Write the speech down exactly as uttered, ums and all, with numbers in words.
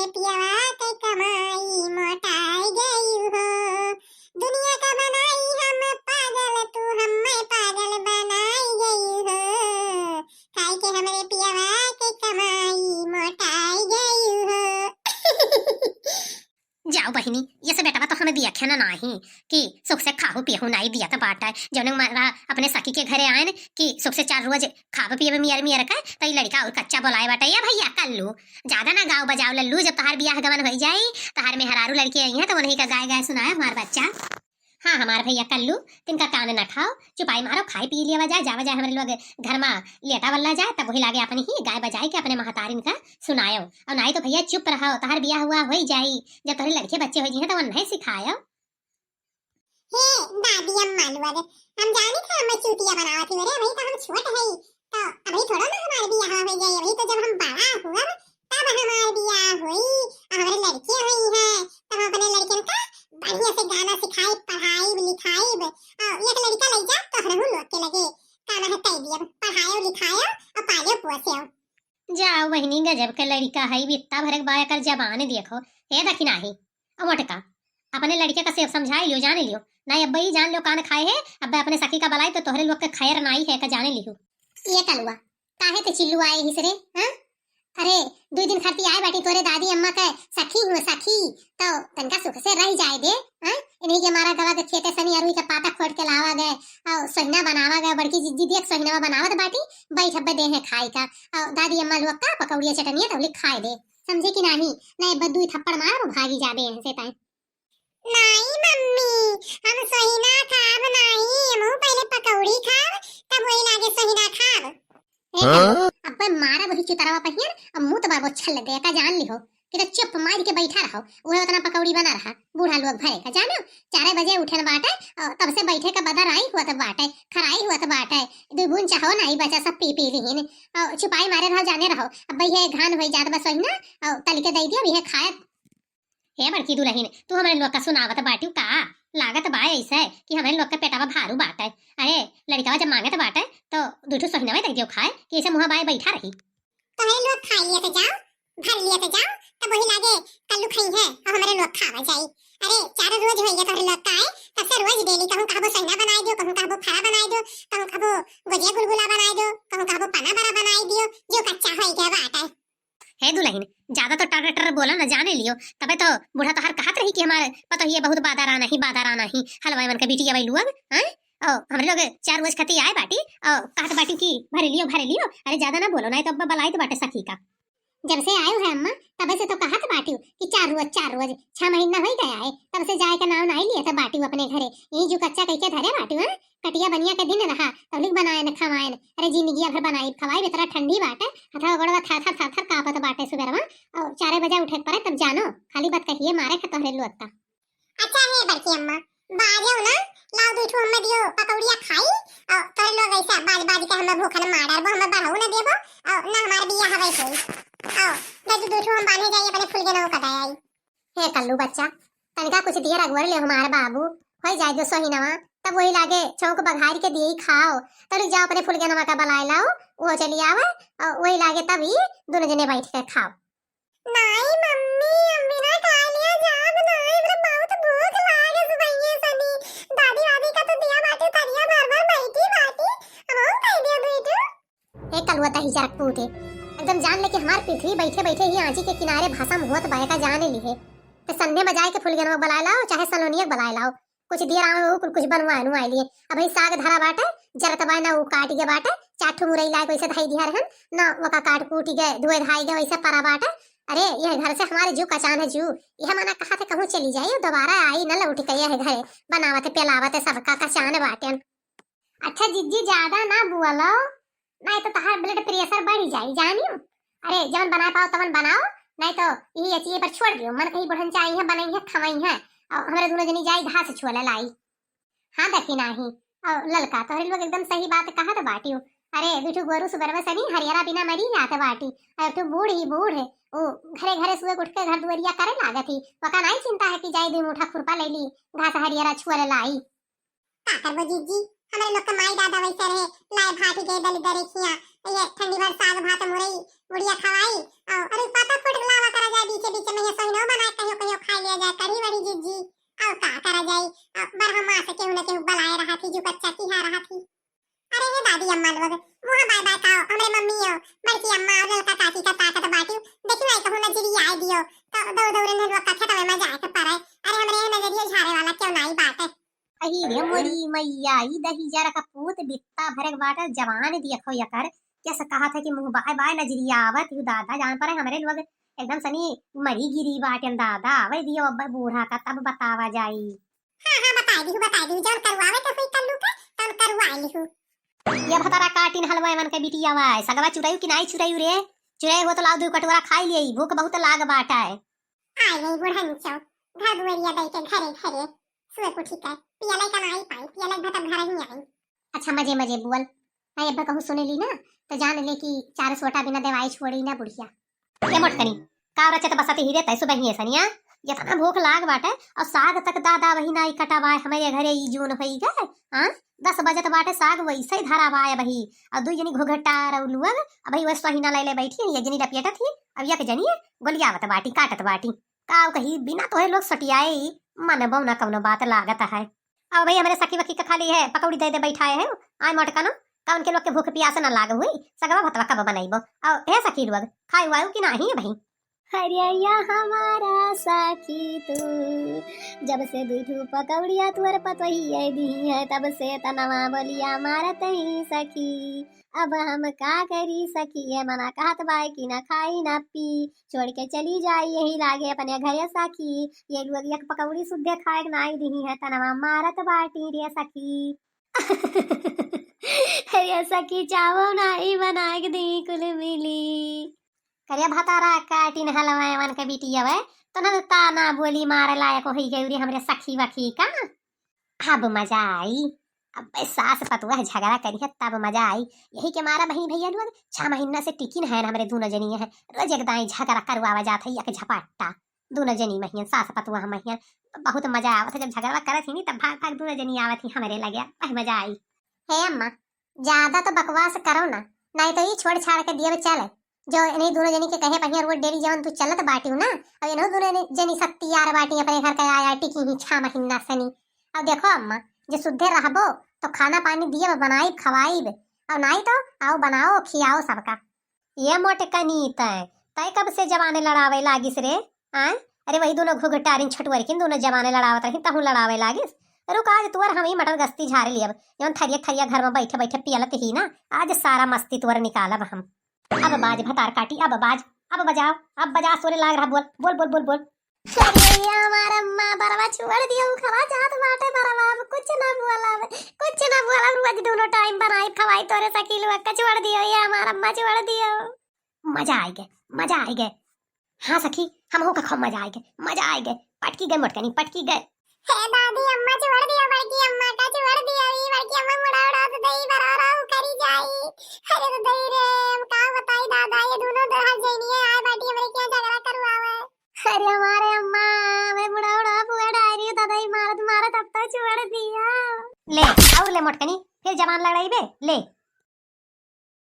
पियवा के कमाई मोटाई गई हो, दुनिया का बनाई हम पागल, तू हमें पागल बनाई गई हो। खाई के हमरे पियवा के कमाई मोटाई गई हो। जाओ बहिनी, ये से बेटवा तो हमें दिया खेना नाही कि सुख से खाहू पियहू नाही दिया तो बाटा है। जौने मारा अपने सखी के घरे आए न कि सुख से चार रोज खाब पियब मियर मियर का, तो ई लड़का और कच्चा बोलाए बाटा। या भैया कल्लू, ज्यादा ना गाओ बजाओ लल्लू, जब तहार बियाह गमन होई जाई, तहार मेहरारू लड़की आई है तो उन्हीं का गाय गाय सुनाए हमार बच्चा। हाँ हमार भैया कल्लू, तिनका कान ना खाओ, चुपाई मारो, खाई पी लिया जाए, जावा जाए हमरे लोग घर मा लेटा वल्ला जाए, तब वही लागे अपनी ही गाय बजाए के अपने महतारिन का सुनायो। और नाई तो भैया चुप रहो, तहार बियाह हुआ होई जाई, जब तोहरे लड़के बच्चे हो जी हैं तो उन्हें सिखायो। हे दादी अम्मा लोग, हम जानी था हम चूतिया बनावत ही, अरे अभी तो हम छोट है, तो अभी थोड़ा ना हमार बियाह हो जाए, अभी तो जब हम बड़ा हुआ तब हमार बियाह होई, और हमारे लड़के होई हैं, तब हम अपने लड़कन का बढ़िया से गाना सिखाई, पढ़ाई लिखाई, और एक लड़का ले जा तोहरहू लोग के लगे, का ना है तै दियब, पढ़ायो लिखायो और पालियो पोसियो। जाओ बहिनी, गजब के लड़का है, बित्ता भरक बा एकर जबान देखो। हे दखिनाही, अब मोटका, अपने लड़के का सेव समझाई लियो, जाने लियो। ना अब ई जान लियो कान खाए है, अब अपने सखी का बलाई तो तोहरे लोग के खैर नाई है का जाने लियो। ये कलुआ, काहे ते चिल्लू आए हिस रे, हाँ? अरे, दुई दिन खातिर आए बाटी तोरे दादी अम्मा के सखी हुआ सखी, तो तनका सुख से रह जाए दे, हाँ? इन्हीं के मारा गवा के खेते सनी अरुई के पाता खोट के लावा गए, और सोहिना बनावा गए, बड़की जिज्जी देख सोहिना बनावत बाटी, बैठ अब्बे दे हैं खाई का, और दादी अम्मा लोग का पकौड़िया चटनिया तौली खाए दे, समझे कि नाही? नहीं, बस दुई थप्पड़ मार, वो भागी जाबे यहाँ से ताई। नाई मम्मी, हम सोहिना खाब नाई, हमहू पहले पकौड़ी खाब, तब वही लागे सोहिना खाब। ए हाँ? कल्लू, अब्बे मारा वही चुतरवा पहियन, अब मुँह तो बाबो छल दे का जान लिहो, कि तो चुप मार के बैठा रहो, उहे उतना पकौड़ी बना रहा, बूढ़ा लोग भरे का जानो, चारे बजे उठन बाटे, और तब से बैठे का बदर आई हुआ तो बाटे, खराई हुआ तो बाटे, दो बूंद चाहो नाई बचा सब पी पी लिहिन, और चुपाई मारे रहो जाने रहो, अब भाई ये घान होई जात बस वही ना, और तल के दे दिया, अब ये खाए। हे बड़की दुलहिन, तू हमरे लोग का सुनावत बाटिउ का? लागत बा ऐसे कि हमरे लोग के पेटवा भारू बाटे। अरे, लड़िकवा जब मांगत बाटे, तो दू ठो सोहिनवा दे दियो खाए कि ऐसे मुँह बाए बैठा रही। तोहरे लोग खा लिए तो जाओ, भर लिए तो जाओ, तब वही लागे कल्लू खाई है और हमरे लोग खावा जाई। अरे, चार रोज होइए तोहरे लोग का आए, तब से रोज डेली कहूँ कहबो सोहिना बनाए दो, कहूँ कहबो फरा बनाए दो, कहूँ कहबो गोजिया गुलगुला बनाए दो, कहूँ कहबो पना बड़ा बनाए दियो, जो कच्चा होई गया बाटे। हे दुलहिन, ज्यादा तो टर टर बोला न जाने लियो, तबे तो बूढ़ा तोहार कहत रही कि हमार पतोहिए बहुत बादाराना ही, बादाराना ही, हलवाई मन के बिटिया बाई लुअग, हैं? ओ, हमरे लोग चार रोज खती आए बाटी, ओ, कहत बाटी कि भरे लियो, भरे लियो, अरे ज्यादा ना बोलो, नाई तो अब्बा बलाइत बाटे सखी का। जब से आयो है अम्मा, तबे से तो कहत बाटिउ कि चार रोज, चार रोज, छह महीना होई गया है, तब से जाए का नाव नाई लिए तो बाटिउ अपने घरे, यही जो कच्चा कह के धरे बाटिउ, हैं? कटिया बनिया के दिन रहा, तौलिक बनायन, खवायन। अरे जिंदगिया भर बनाई, खवाई, बेतरा ठंडी बाटे, हथवा गोड़वा थर थर थर थर कांपत बाटे सुबेरवा, और चारे बजे उठे के पड़े, तब जानो, खाली बात कहिए मारे खा तोहरे लोग का। अच्छा हे बड़की अम्मा, बाजो ना, लाओ दू ठो हमें दियो पकौड़िया खाई, और तोहरे लोग ऐसे बाज बाज के हमें भूखन मार डारबो, हमें बढ़ऊ ना देबो, और ना हमार बिया हवे कोई, और दे दू, दू ठो हम बांधे जाई अपने फुलगेनवा का दे आई। हे कल्लू बच्चा, तनिका कुछ दियर अगुअर ले हमार बाबू, होई जाए दो सोहिनवा, तब वही लागे चौक बघार के दिए खाओ, तड़ी जाओ अपने फुलगेनवा का बलाए लाओ, वो चली आवे, और वही लागे तब ही दोनों जने बैठ के खाओ। नाई मम्मी, हम बिना खाए लिया जाब नाई, हमरा बहुत भूख लागे सुबहिए सनी। दादी वादी का तो दिया बाटी, तरिया भर भर बैठी बाटी, हम कह दिया बेटू। ए कलुआ दहिजरा पूते, एकदम जान ले कि हमार पृथ्वी बैठे बैठे ही आँची के किनारे भसम होत बा, एका जाने लिहे। ते सन्ने बजाए के फुलगेनवा बलाए लाओ, चाहे सलोनिया बलाए लाओ, कुछ दियर आवे उ कुल कुछ बनवाए नुआए लिए। अबही साग धरा बाटे, जरत बाय ना उ काट के बाटे, चार ठो मुरई लाए वैसे धई दिया रहन, ना वका काट कूट के धोए धाई के वैसे परा बाटे। अरे यह घर से हमारे जू कचान है जू, यह मना कहा थे कहूँ चली जाए, दोबारा आई न लौट के यह घरे बनावत पेलावत सबका कचान बाटेन। अच्छा जिज्जी, ज्यादा ना बोलो, नाहीं तो तहार blood pressure बढ़ जाई, जानियो। अरे, जवन बनाए पाओ, तवन बनाओ, नाहीं तो यही अचिए पर छोड़ दियो। मन कही बुढ़न चाही है, बनई है, खवाई है, और हमरे दोनों जनी जाई घास छुअले लाई। हाँ, देखी नाही, और ललका, तोहरे लोग एकदम सही बात कहत बाटियो। अरे, दू ठो गोरू सुबरवा सनी हरियरा बिना मरी जात बाटी, और तू बूढ़ ही बूढ़, ओ घरे घरे सुबह उठ के घर दुआरिया करे लागत ही, वका नाहीं चिंता है कि जाई दू मुठा खुरपा ले ली, घास हरियरा छुअले लाई। का करबो जीजी, हमरे लोग के माई दादा वैसे रहे, लाए भात के दलिदर खिया, ये ठंडी भर साग भात मुरई बुढ़िया खवाई, और अरे पाता खोट लावा करा जाए बीचे बीचे में दियो, तो दौ दौरे नहलुआ का खेतवे में जाए के पड़े। अरे, हमरे नजरिया झारे वाला क्यों नाई बाटे। अही रे मोरी मैया, ई दहिजरा का पूत बित्ता भरे के बाटे, जवान देखो यकर, कैसे कहत है कि मुँह बाय बाय नजरिया आवत, यू दादा जान पड़े, हमरे लोग एकदम सनी मरी गिरी बाटे दादा, आवे दियो अब बूढ़ा का, तब बतावा जाई। हाँ, हाँ, बताई दिहु, बताई दिहु, जौन करुआवे के हुई कल्लू के, तौन करुआई लिहु। ये भतरा काटिन हलवा मन के बिटिया वाय, सगवा चुरायु कि नाई चुरायु रे? चुरायु हो तो लाओ दू कटोरा खाई लियई, भूख बहुत लाग बाटा है। आई गई बुढ़न चौ, घर दुआरिया दई के घरे घरे, सुए कुठी के, पियले का नाई पाई, पियले भतम घर ही आई। अच्छा, मजे मजे बुअल, आई अब्बा कहूँ सुने ली ना, तो जान ले कि चार सोटा बिना दवाई छोड़ी ना बुढ़िया। ए मोटकनी, का रचत बसत ही रे तै सुबहिए सनिया? एतना भूख लाग बाटे, और साग तक दादा वही नाई कटावाए हमरे घरे ई जून होई गए, हाँ? दस बजत बाटे, साग वैसे ही धरावाए वही, और दुई जनी घुघटा रउलुअग, अब वही वह सहीना ले ले बैठी है, ये जनी लपेटत ही, अब एक जनी गोलियावत बाटी, काटत बाटी। का कही, बिना तोहे लोग सटियाए ही, मन बौना कौनो बात लागत है। अब भाई हमरे सखी वखी का खाली है, पकौड़ी दे दे बैठाए है, आए मोटकनो, का उनके लोग के भूख पियास न लाग हुई, सगवा भतवा कब बनइबो? और हे सखी लोग, खाए वायु कि नाही भाई? हरिया हमारा सखी तू, जब से दुई ठू पकौड़िया तुअर पतोहिए दी है, तब से तनवा बोलिया मारत ही सखी। अब हम का करी सखी, ये मना कहत बाय कि ना खाई ना पी, छोड़ के चली जाई यही लागे अपने घरे सखी। ये लोग एक पकौड़ी सुद्धे खाए के नाई दिही है, तनवा मारत बाटी रे सखी। अरे सखी, चावो नाही बनाए के दी कुल मिली। करिया भतारा काटिन हलवाए मन के बिटिया वे, तो न ताना बोली मारे लायक होई गई रे हमरे सखी वखी का। अब मजा आई, अब सास पतुआ झगड़ा करी है तब मजा आई। यही के मारा बहिन भैया लोग छह महीना से टिकिन है हमरे दोनों जनी है, रोज एक दाई झगड़ा करवावा जात है एक झपट्टा। दोनों जनी महियन, सास पतुआ महियन, बहुत मजा आवत है जब झगड़ा करत ही नी तब भाग भाग दोनों जनी आवत ही हमरे लगे, वह मजा आई। हे अम्मा, ज्यादा तो बकवास करो ना, नहीं तो ई छोड़ छाड़ के दिए चले। जो इन्हीं दोनों जनी के कहे पहिया रोज डेली जवन तू चलत बाटी ना, अब इन्हों दोनों जनी सत्तियार बाटी अपने घर का आया टिकी ही छह महीना सनी। अब देखो अम्मा, जे सुद्धे रहबो तो खाना पानी दिए बनाई खवाई, और नहीं तो आओ बनाओ खियाओ सबका। ये मोटकनी तय, तय कब से जवाने लड़ावे लागिस रे? आय? अरे वही दोनों घुघटारिन छटुअरकिन दोनों जवाने लड़ावत रही, तहूँ लड़ावे लागिस। रुक, आज तुअर हम ही मटर गस्ती झारे लियब, जौन थरिया थरिया घर में बैठे बैठे पियलत ही ना, आज सारा मस्ती तुअर निकालब हम। अब बाज भतार काटी, अब बाज, अब बजाओ, अब बजा, सोरे लाग रहा, बोल, बोल, बोल, बोल, बोल। अरे ये हमार अम्मा, बरवा छोड़ दियो, खवा जात बाटे बरवा, अब कुछ ना बोलब, कुछ ना बोलब, रोज दोनों टाइम बनाई खवाई तोरे सखी लोग का, छोड़ दियो ये हमार अम्मा, छोड़ दियो। मजा आइगे, मजा आइगे। हाँ सखी, हमहू का खूब मजा आइगे, मजा आइगे। पटकी गए मोटकनी, पटकी गए। हे दादी, अम्मा छोड़ दियो, बड़की अम्मा का छोड़ दियो, ई बड़की अम्मा मुड़ा उड़ा तो दही बरा रहा हूँ करी जाई। अरे तो दही रे, हम का बताई दादा, ये दोनों दो हाथ जैनिए आए बाटी हमरे क्या झगड़ा करवावे। अरे हमारे अम्मा, मैं बुढ़ा बुढ़ा पुआ डायरी दादा ही मारत मारत अब तो छोड़ दिया। ले, और ले मोटकनी, फिर जबान लड़ाई बे, ले।